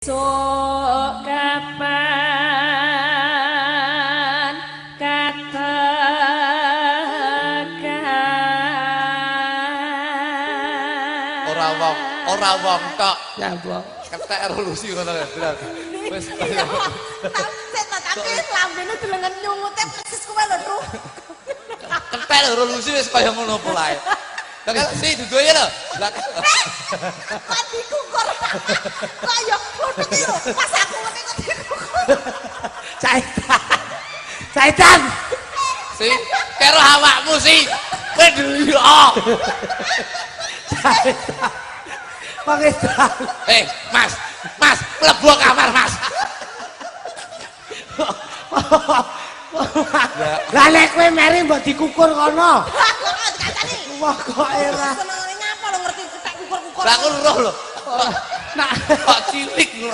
Sok kapan katakan. Ora wong, ora wong tok. Nyapa? Ketek revolusi ngono lho. Wis. Iya. Sik ta, tapi lambene delengen nyungute persis kowe lho, Tru. Ketek revolusi wis kaya ngono polahe. Lah kan si duduhe lho. Lah Kok dikukur. Kok ya klothok iki lho, pas aku ngene kok dikukur. Caitan. Caitan. Si karo awakmu si. Kowe dulu. Caitan. Pangeran. Eh, Mas, Mas, mlebu kamar, Mas. Lah nek kowe meri mbok dikukur kono. Lah kok dikancani. Wah kok era. Senengane nyapa lho ngerti ketek kukur-kukur. Lah aku roh lho. Nak Kok cilik ngono.